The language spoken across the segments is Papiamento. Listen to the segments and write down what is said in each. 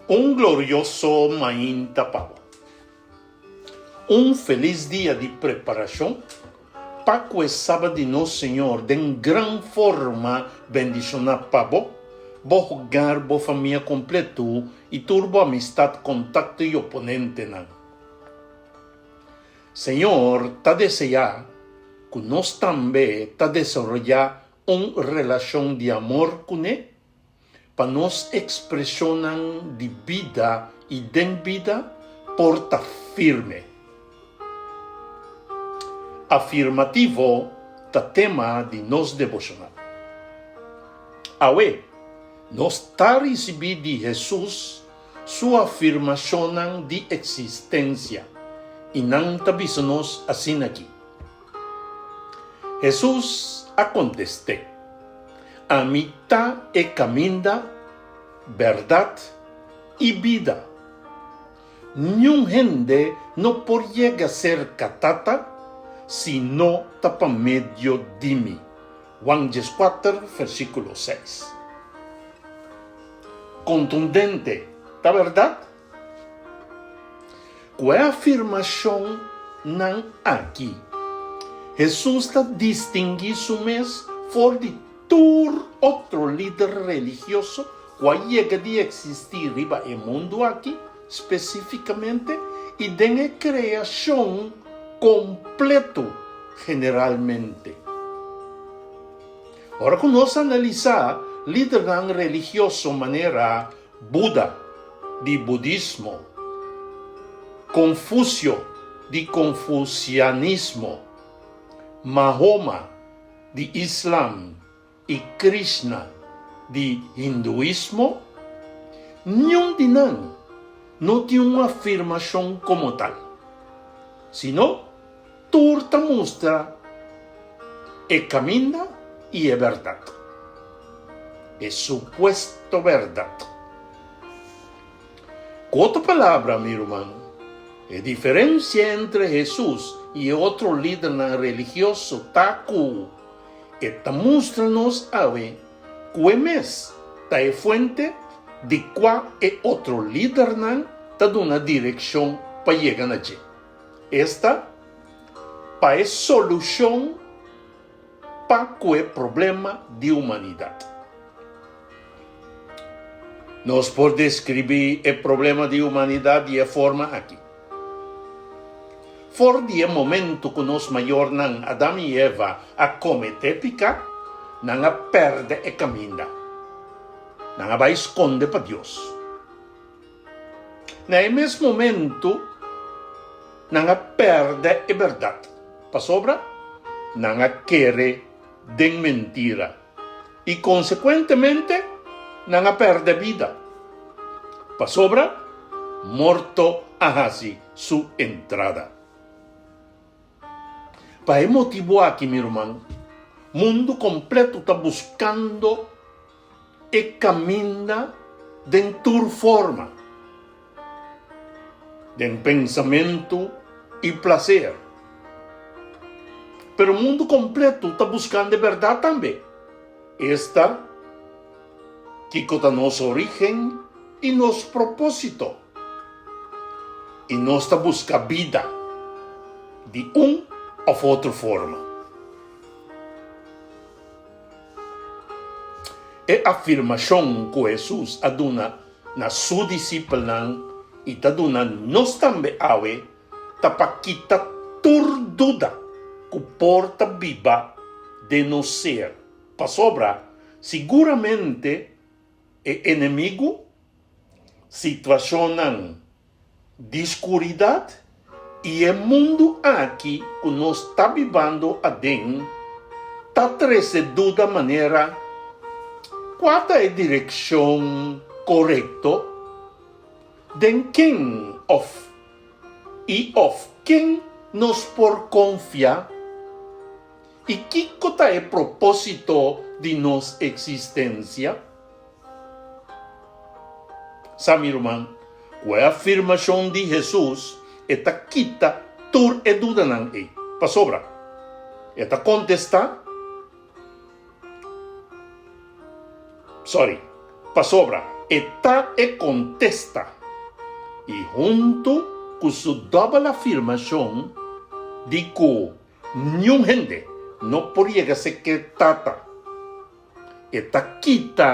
Un glorioso mainta pa bo. Un felis dia di preparashon pa ku e Sabat di nos Señor den gran forma bendishoná pa bo, bo hogar, bo famia kompletu i tur bo amistat, kontakto i oponentenan. Señor ta deseá ku nos tambe ta desaroyá un relashon di amor kuné Pa nos ekspreshonnan di bida i den bida por ta firme. Afirmativo ta tema di nos deboshonal. Awe, nos ta risibí di Hesus su afirmashonnan di eksistensia i nan ta bisa nos asin'aki. Hesus a kontest'é, Ami ta e kaminda, bèrdat i bida. Niun hende no por yega serka Tata si no ta pa medio di mi. Juan dieskuater, versíkulo seis. Kontundente, ta bèrdat? Ku e afirmashonnan aki, Hesus ta distinguí su mes for di tur otro lider religioso ku a yega di eksistí riba e mundu aki, spesífikamente, i den e kreashon kompleto generalmente. Ora ku nos analisá lidernan religioso manera Buda di budismo, Konfusio di konfusianismo, Mahoma di islam i Krishna di hinduismo, niun di nan no tin un afirmashon komo tal, sino Tur ta mustra e kaminda i e bèrdat. E supuesto bèrdat. Ku otro palabra, mi ruman, e diferensia entre Hesus i e otro lidernan religioso ta ku e ta mustra nos awe ku e mes ta e fuente di kua e otro lidernan ta duna direkshon pa yega na dje. Esta, pa e solushon pa ku e problema di humanidat. Nos por deskribí e problema di humanidat di e forma aki, For di e momentu ku nos mayornan Adam i Eva a kometé piká, nan a pèrdè e kaminda. Nan a bai skonde pa Dios. Na e mes momentu nan a pèrdè e bèrdat, pasobra nan a kere den mentira i konsekuentemente nan a pèrdè bida, pasobra morto a hasi su entrada. Pa e motibu aki, mi ruman, mundu kompleto ta buskando e kaminda den tur forma, den pensamentu i plaser. Pero mundu kompleto ta buskando e bèrdat tambe, esta, kiko ta nos orígen i nos propósito. I nos ta buska bida di un òf otro forma. E afirmashon ku Hesus a duna na su disipelnan i ta duna nos tambe awe ta pa kita tur duda ku por ta biba den nos ser, pasobra siguramente e enemigu, situashonnan di skuridat i e mundu aki ku nos ta bibando aden ta trese duda manera, Kua ta e direkshon korekto? Den ken òf i òf ken nos por konfia? I kiko ta e propósito di nos eksistensia? Sa, mi ruman, ku e afirmashon di Hesus e ta kita tur e dudanan ei. Pasobra, e ta kontestá, Sorry, pasobra. E ta e kontesta i huntu ku su dòbel afirmashon di ku niun hende no por yega seke Tata, e ta kita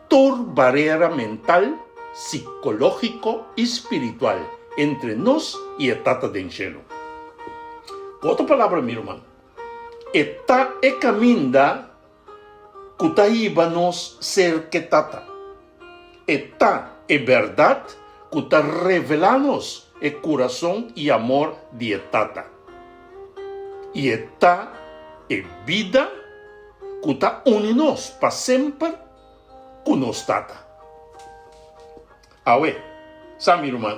tur barera mental, sikológiko i spiritual entre nos i e Tata den shelu. Ku otro palabra, mi ruman, e ta e kaminda ku ta hiba nos serka e Tata. E ta e bèrdat ku ta revelá nos e kurason i amor di e Tata. I e ta e bida ku ta uni nos pa semper ku nos Tata. Awe, sa mi ruman,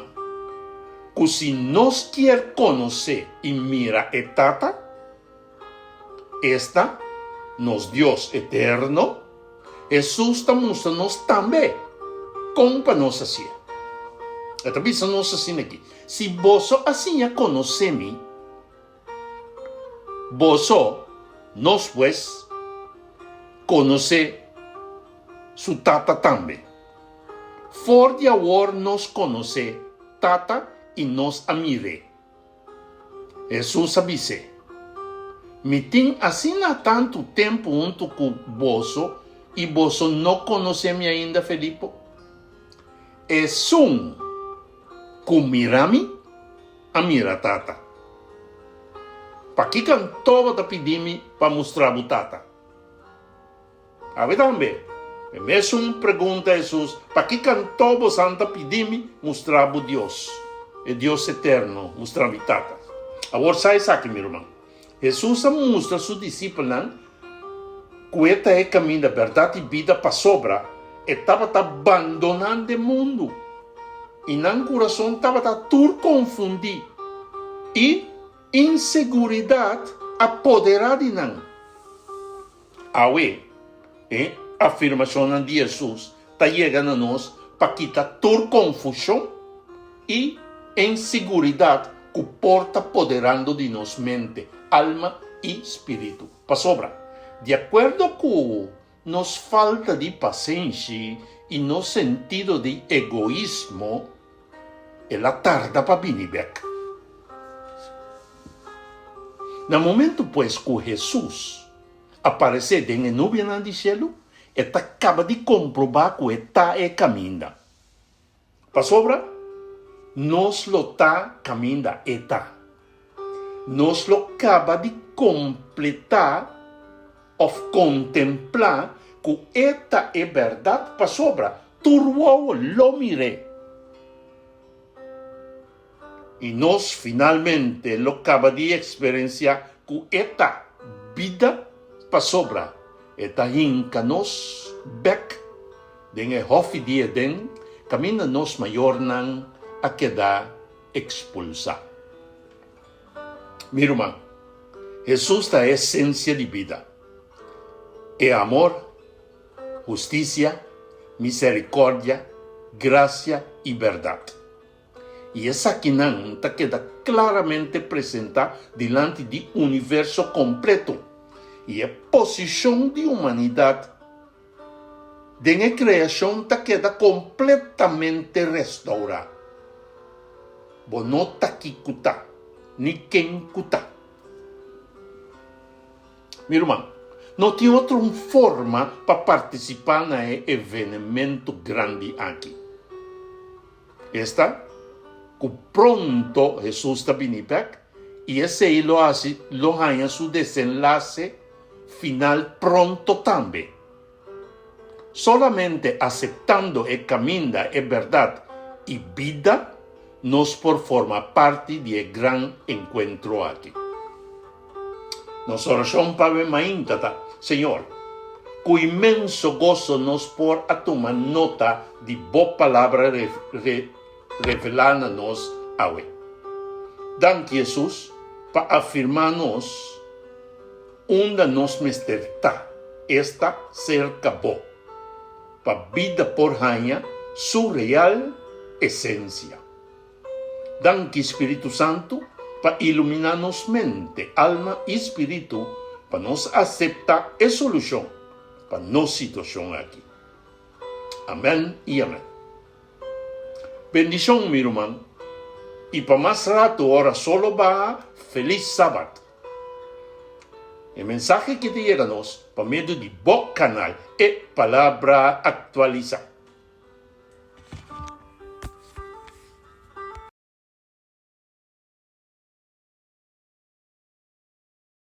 ku si nos kier konosé i mira e Tata, Esta, nos Dios eterno, Hesus ta mustra nos tambe kon pa nos hasié. E ta bisa nos asina aki, Si boso a siña konosé mi, boso, nos pues, konosé su Tata tambe. For di awor nos konosé Tata i nos a mir'é. Hesus a bis'é, Mi tin asina tantu tempu huntu ku boso i boso no konosé mi ainda, Felipo? Esun ku mira mi, a mira Tata. Pakiko anto bo ta pidi mi pa mustra bo Tata? Awe tambe, e mesun pregunta Hesus, Pakiko anto bosan ta pidi mi mustra bo Dios, e Dios eterno, mustra mi Tata? Awor sa esaki, mi ruman, Hesus a mustra su disipelnan ku e ta e kaminda, bèrdat i bida pasobra e tabata bandonando e mundu i nan kurason tabata tur konfundí i inseguridat a poderá di nan. Awe, e afirmashonnan di Hesus ta yega na nos pa kita tur konfushon i insiguridat ku por ta poderando di nos mente, alma i spiritu. Pasobra, di akuerdo ku nos falta di pasenshi i nos sentido di egoismo, El a tarda pa bini bek. Na momento pues ku Hesus aparesé den e nubianan di shelu, e ta kaba di komprobá ku e ta e kaminda. Pasobra nos lo ta kaminda e ta. Nos lo kaba di kompletá òf kontemplá ku e ta e bèrdat pasobra tur wowo lo mir'é. I nos finalmente lo kaba di eksperensiá ku e ta bida pasobra e ta hinka nos bèk den e hòfi di Edén kaminda nos mayornan a keda ekspulsá. Mi ruman, Hesus ta e esensia di bida, e amor, hustisia, miserikòrdia, grasia i bèrdat. I esakinan ta keda klaramente presentá dilanti di universo kompleto i e posishon di humanidat den e kreashon ta keda kompletamente restourá. Bo no ta ki ku ta, ni ken ku ta. Mi ruman, no tin otro un forma pa partisipá na e evenemento grandi aki. Esta, ku pronto Hesus ta bini bèk i esei lo hasi lo haña su desenlase final pronto tambe. Solamente aseptando e kaminda, e bèrdat i bida nos por forma parti di e gran enkuentro aki. Nos orashon pa awe mainta ta, Señor, ku inmenso goso nos por a tuma nota di Bo Palabra revelá na nos awe. Danki, Hesus, pa afirmá nos unda nos mester ta, esta serka Bo, pa bida por haña su real esensia. Danki Spiritu Santu pa iluminá nos mente, alma i spiritu pa nos aseptá e solushon pa nos situashon aki. Amèn i amèn. Bendishon mi ruman i pa mas ratu ora solo baha felis sabat. E mensahe ki ta yega nos pa medio di bo kanal E Palabra Aktualisá.